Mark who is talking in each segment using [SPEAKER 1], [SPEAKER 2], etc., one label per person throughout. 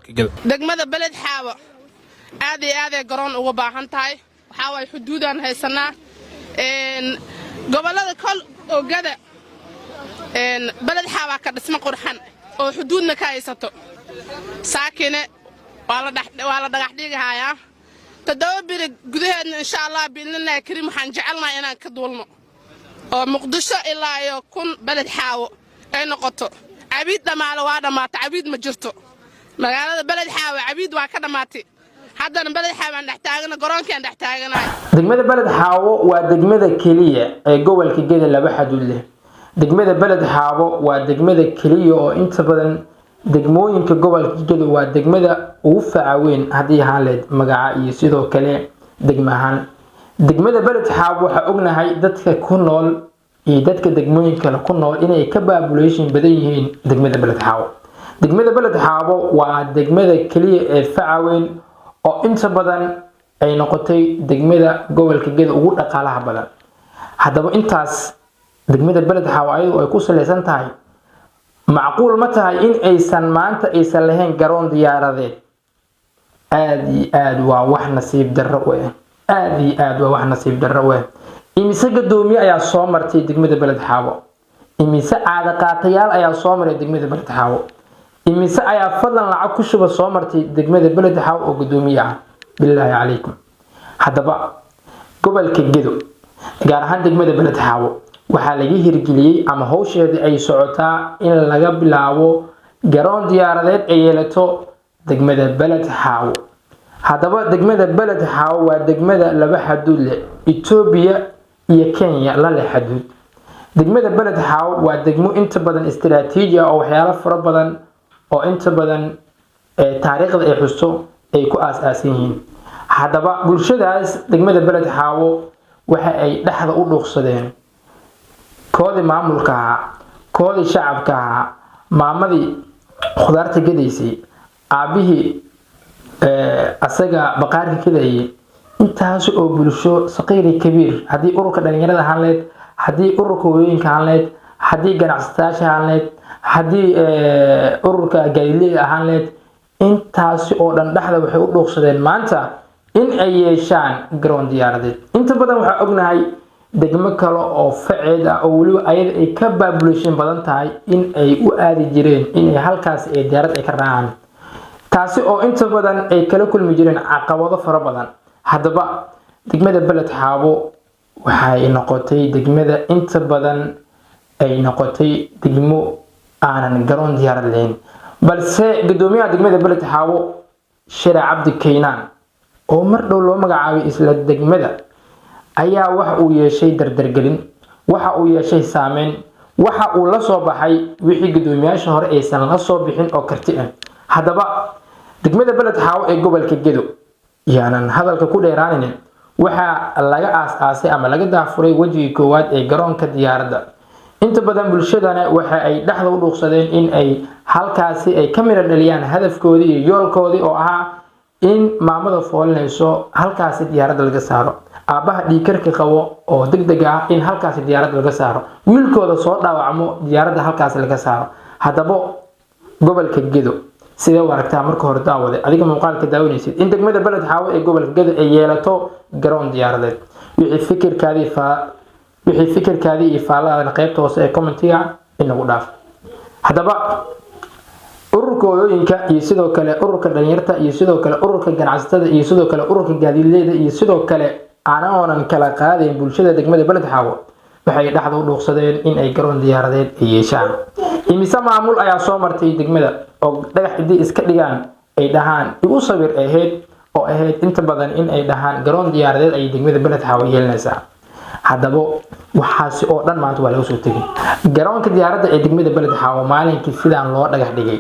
[SPEAKER 1] Gobolka Gedo.
[SPEAKER 2] Degmada Beled Xaawo aad iyo aaday garoon uga baahan tahay. Waxaa waaye xuduudaan haysanaa gobollada kol ogada. Beled Xaawaa ka dhismo qurxan oo xuduudna ka haysato. Saakine waa la dhagax dhigahayaa 7 biri gudaheedna, insha Allah biidnillahi kariim. Waxaan jecelnahay inaan ka duulno oo Muqdisho ilaa iyo kun Beled Xaawo ay noqoto. Cabiid dhammaale waa dhammaatay, cabiid ma jirto magaalada Beled Xaawo, cabiid waa ka dhammaatay. Haddana Beled Xaawo aan dhex taagana, garoonkii aan dhex taaganahay.
[SPEAKER 3] Degmada Beled Xaawo waa degmada keliya ee gobolka Geda laba xaduud leh. Degmada Beled Xaawo waa degmada keliya oo inta badan degmooyinka gobolka Gedo waa degmada ugu faca weyn haddii ahaan leed magaca iyo sidoo kale degmo ahaan. Degmada Beled Xaawo waxaa ognahay dadka ku nool iyo dadka degmooyin kale ku nool inay ka population badan yihiin degmada Beled Xaawo. Degmada Beled Xaawo waa degmada keliya ee faca weyn oo inta badan ay noqotay degmada gobolka Gedo ugu dhaqaalaha badan. Haddaba intaas degmada Beled Xaawo ayadu ay ku saleysan tahay, macquul ma tahay in aysan maanta aysan lahayn garoon diyaaradeed? Aada iyo aada waa wax nasiib darro u ah, aada iyo aada waa wax nasiib darro u ah. Imise gadoomiye ayaa soo martay degmada Beled Xaawo? Imise caada qaatayaal ayaa soo maray degmada Beled Xaawo? Imise ayaa fadlan lacag ku shuba soo martay degmada Beled Xaawo oo gadoomiye ah? Bilaahi calaykum. Haddaba gobolka Gedo, gaar ahaan degmada Beled Xaawo, waxaa laga hirgeliyey ama howsheeda ay socotaa in laga bilaabo garoon diyaaradeed ay yeelato degmada Beled Xaawo. Haddaba degmada Beled Xaawo waa degmada laba xaduud leh, Etoobiya iyo Kenya la leh xaduud. Degmada Beled Xaawo waa degmo inta badan istaraatiiji ah oo waxyaalo fara badan oo inta badan taariikhda ay xusto ay ku aas-aasan yihiin. Haddaba bulshadaas degmada Beled Xaawo waxa ay dhexda u dhuuqsadeen, koodii maamulka ahaa, koodii shacabka ahaa, maamadii khudaarta gadaysay, aabihii asaga baqaarka gadayay, intaas oo bulsho, saqiiri kabiir, haddii ururka dhalinyarada ahaan leed, haddii ururka hooyooyinka ahaan leed, haddii ganacsatayaasha ahaan leed, haddii ururka gaadiidleyda ahaan leed, intaasi oo dhan dhexda waxay u dhuuqsadeen maanta in ay yeeshaan garoon diyaaradeed. Inta badan waxaa ognahay degmo kale oo faceed ah oo weliba ayada ay ka population badan tahay in ay u aadi jireen inay halkaasi ay diyaarad ay ka raacaan, taasi oo inta badan ay kala kulmi jireen caqabado fara badan. Haddaba degmada Beled Xaabo waxay noqotay degmada inta badan ay noqotay degmo aanan garoon diyaarad lahayn, balse gudoomiyaha degmada Beled Xaabo, Shire Cabdi Kaynaan, oo mar dhow loo magacaabay isla degmada, ayaa waxa uu yeeshay dardargelin, waxa uu yeeshay saameyn, waxa uu la soo baxay wixii gudoomiyaasha hore aysan la soo bixin oo karti ah. Haddaba degmada Beled Xaawo ee gobolka Gedo, yaanan hadalka ku dheeraanaynin, waxaa laga aas-aasay ama laga daafuray wejigii koowaad ee garoonka diyaaradda. Inta badan bulshadana waxa ay dhexda u dhuuqsadeen in ay halkaasi ay ka midho dhaliyaan hadafkoodii iyo yoolkoodii oo ahaa in maamada foolinayso halkaasi diyaaradda laga saaro, aabbaha dhiigkarka qabo oo deg deg ah in halkaasi diyaaradda laga saaro, wiilkooda soo dhaawacmo diyaaradda halkaasi laga saaro. Haddaba gobolka Gedo sidee u aragtaa marka hore, daawade, adiga muuqaalka daawanaysid, in degmada Beled Xaawo ee gobolka Gedo ay yeelato garoon diyaaradeed? Wixii fikirkaadii iyo faalladaadana qaybta hoose ee commentiga inagu dhaaf. Haddaba ururka hooyooyinka iyo sidoo kale ururka dhalinyarta iyo sidoo kale ururka ganacsatada iyo sidoo kale ururka gaadiidleyda iyo sidoo kale aanoonan kala qaadayn bulshada degmada Beled Xaawo waxay dhexda u dhuuqsadeen in ay garoon diyaaradeed ay yeeshaan. Imise maamul ayaa soo martay degmada oo dhagax idii iska dhigaan ay dhahaan igu sawir ahayd oo ahayd inta badan in ay dhahaan garoon diyaaradeed ayay degmada Beled Xaawo yeelanaysaa? Haddaba waxaasi oo dhan maanta waa laga soo tegay. Garoonka diyaaradda ee degmada Beled Xaawo maalinkii sidaan loo dhagax dhigay,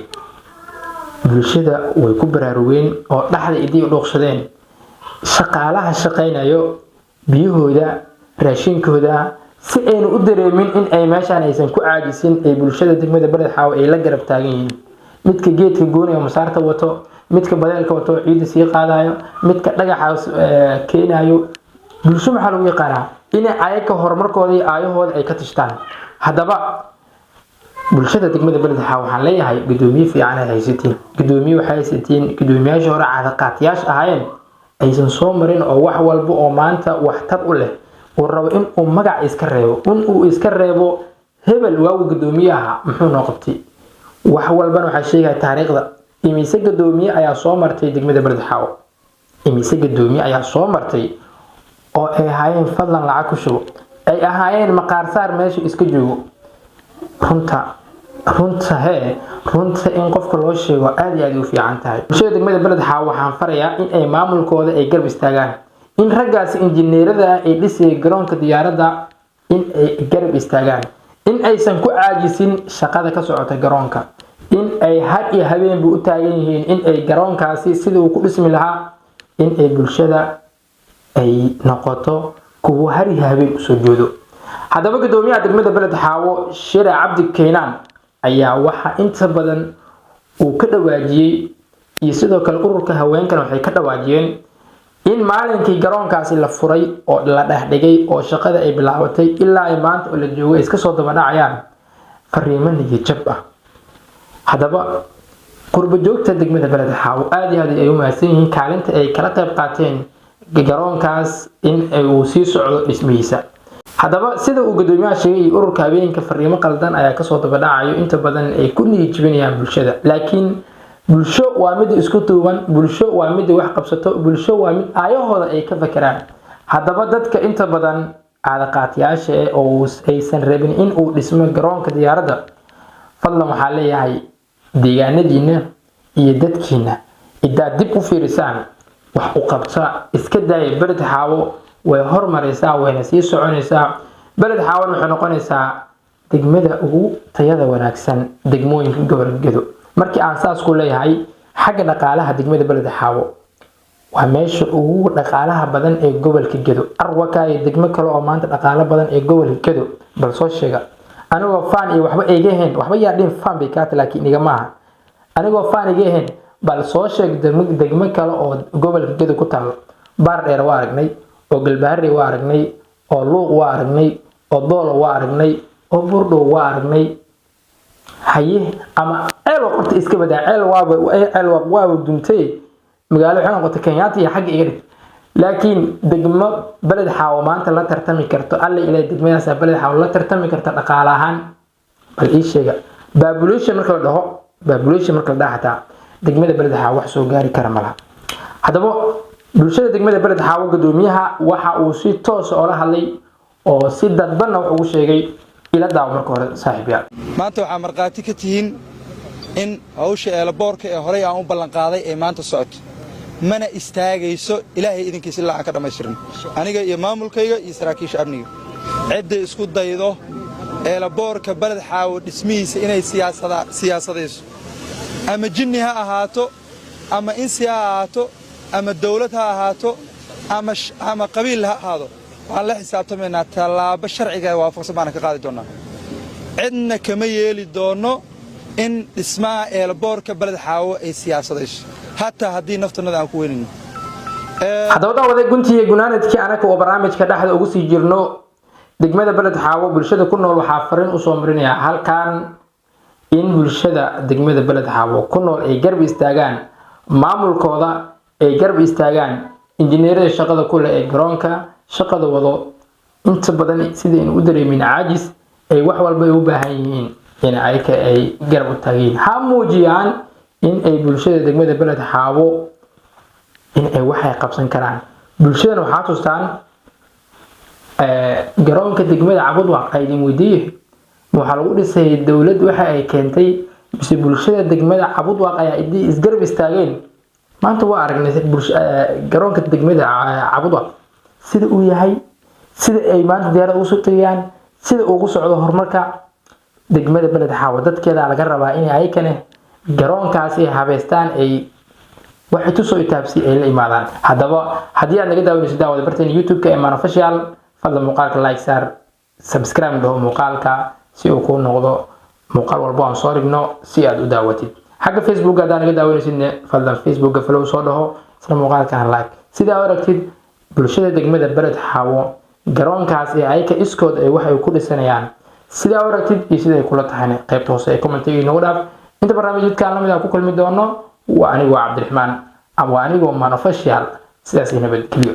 [SPEAKER 3] bulshada way ku baraarugeen oo dhexda idii u dhuuqsadeen. Shaqaalaha shaqaynayo biyahooda, raashinkooda, si aynu u dareemin in ay meeshaan aysan ku caajisin, ay bulshada degmada Beled Xaawo ay la garab taagan yihiin. Midka geedka goonaya masaarta wato, midka badeelka wato ciidda sii qaadayo, midka dhagaxa keenayo, bulsho maxaa lagu yaqaanaa? Inay ayaga horumarkooda iyo aayahooda ay ka tashtaan. Haddaba Bulshada degmada Beled Xaawo waxaan leeyahay, gudoomiye fiican ay haysatiin. Gudoomiye waxay haysatiin gudoomiyaasha hore caadaqaatayaasha ahaayeen aysan soo marin, oo wax walba oo maanta waxtar u leh uu rabo in uu magac iska reebo, in uu iska reebo hebel waagu gudoomiyaha muxuu noo qabtay. Wax walbana waxaa sheegaya taariikhda. Imise gudoomiye ayaa soo martay degmada Beled Xaawo? Imise gudoomiye ayaa soo martay oo ay ahaayeen "fadlan lacag ku shubo", ay ahaayeen maqaarsaar meesha iska joogo? Runta, runta hee, runta in qofka loo sheego aad iyo aad u fiican tahay. Bulshada degmada Beled Xaawo waxaan farayaa in ay maamulkooda ay garab istaagaan, in raggaasi injineerada ay dhisayay garoonka diyaaradda in ay garab istaagaan, in aysan ku caajisin shaqada ka socota garoonka, in ay har iyo habeenba u taagan yihiin in ay garoonkaasi sidii uu ku dhismi lahaa, in ay bulshada ay noqoto kuwo har iyo habeen usoo jeedo. Haddaba gudoomiyaha degmada Beled Xaawo, Shire Cabdi Keynaan, ayaa waxa inta badan uu ka dhawaajiyey, iyo sidoo kale ururka haweenkan waxay ka dhawaajiyeen, in maalinkii garoonkaasi la furay oo la dhexdhigay oo shaqada ay bilaabatay ilaa ay maanta oo la joogo ay iska soo daba dhacayaan fariimo niyad jab ah. Haddaba qurbo joogta degmada Beled Xaawo aad iyo aad ay u mahadsan yihiin kaalinta ay kala qayb qaateen garoonkaas in uu sii socdo dhismihiisa. Haddaba sida uu gudoomiyaha sheegay iyo ururka habeenka, fariimo qaldan ayaa kasoo daba dhacayo, inta badan ay ku niyad jebinayaan bulshada. Laakiin bulsho waa mid isku duuban, bulsho waa mid wax qabsato, bulsho waa mid aayahooda ay ka fakeraan. Haddaba dadka inta badan caadaqaatayaasha eh oo aysan rabin in uu dhismo garoonka diyaaradda, fadlan waxaa leeyahay, deegaanadiina iyo dadkiina idaad dib u fiirisaan, wax u qabta, iska daaya. Beled Xaawo way hormaraysaa, wayna sii soconaysaa. Beled Xaawana waxay noqonaysaa degmada ugu tayada wanaagsan degmooyinka gobolka Gedo. Markii aan saas ku leeyahay, xagga dhaqaalaha degmada Beled Xaawo waa meesha ugu dhaqaalaha badan ee gobolka Gedo. Arwaka iyo degmo kale oo maanta dhaqaalo badan ee gobolka Gedo bal soo sheega. Anigoo faan iyo waxba iga ahayn, waxba yaa dhihin, faan bay kaata, laakiin iga maaha. Anigoo faan iga ahayn, bal soo sheeg degmo kale oo gobolka Gedo ku taalo. Baar Dheer waa aragnay, oo Galbaharey waa aragnay, oo Luuq waa aragnay, oo Doolo waa aragnay, oo Buurdhow waa aragnay. Haye, ama Ceel Qorta iska badaa, Ceel waaba, Ceel waaba duntay, magaalo waxay noqotay Kenyatta iyo xagga iga dhig. Laakiin degmo Beled Xaawo maanta la tartami karto, alla ilaa degmadaas Beled Xaawo la tartami karto dhaqaale ahaan, bal ii sheega. Population marka la dhaho, population marka la dhaho, xataa degmada Beled Xaawo wax soo gaari kara malaha. Haddaba bulshada degmada Beled Xaawo gudoomiyaha waxa uu si toos oola hadlay oo si dadbanna wax ugu sheegay. Ila daawo marka hore, saaxiib yaal.
[SPEAKER 1] Maanta waxaa markhaati ka tihiin in hawsha airportka ee horey aan u ballanqaaday ay maanta socoto, mana istaagayso Ilaahay idinkiisa ilaa aan ka dhammaystirin, aniga iyo maamulkayga iyo saraakiisha amniga. Cidday isku daydo airportka Beled Xaawo dhismihiisa inay siyaasadayso, ama jinni ha ahaato, ama insi ha ahaato, ama dawlad ha ahaato, ama qabiil ha ahaado, waan la xisaabtamaynaa. Tallaabo sharciga waafaqsan baana ka qaadi doonnaa. Cidna kama yeeli doonno in dhismaha airportka Beled Xaawo ay siyaasadayso, hataa haddii naftannada aan ku weynayno.
[SPEAKER 3] Haddaba daawada, guntiga gunaanadkii anaka oo barnaamijka dhexda ugu sii jirno, degmada Beled Xaawo bulshada ku nool waxaa fariin usoo marinaya halkan in bulshada degmada Beled Xaawo ku nool ay garab istaagaan maamulkooda, ay garab istaagaan injineerada shaqada ku leh ee garoonka shaqada wado. Inta badan sidaynu u dareemin caajis ay wax walba ay u baahan yihiin in ayka ay garab u taagiin, ha muujiyaan in ay bulshada degmada Beled Xaawo in ay waxay qabsan karaan. Bulshadana waxaa tustaan garoonka degmada Cabudwaq. Ay idin weydiiye, waxaa lagu dhisay dowlad waxa ay keentay mise bulshada degmada Cabudwaq ayaa idii isgarab istaageen? Maanta waa aragnay garoonka degmada Cabudwaq sida uu yahay, sida ay maanta diyaarada ugu soo tagayaan, sida ugu socdo horumarka degmada Beled Xaawo. Dadkeeda laga rabaa in ayakane garoonkaasi ay habeystaan, ay waxay tusoo itaabsi ay la imaadaan. Haddaba haddii aad naga daawanayso, daawada barteen YouTube-ka ee Manofficial, fadlan muuqaalka like saar, subscribe dhaho muuqaalka si uu kuu noqdo muuqaal walbo aan soo dhigno si aad u daawatid. Xagga Facebook haddaa naga daawanaysidne, fadlan Facebooka follow soo dhaho, isla muuqaalkan like. Sidaa aragtid, bulshada degmada Beled Xaawo garoonkaas ee ayaka iskood ay waxay ku dhisanayaan. Sidaa u aragtid iyo siday kula tahayna qaybta hoose ee commentiga inoogu dhaaf. Inta barnaamijyadkan lamid ah ku kulmi doono, waa anigoo Cabdiraxmaan, waa anigoo Man Official. Sidaas iyo nabadgelyo.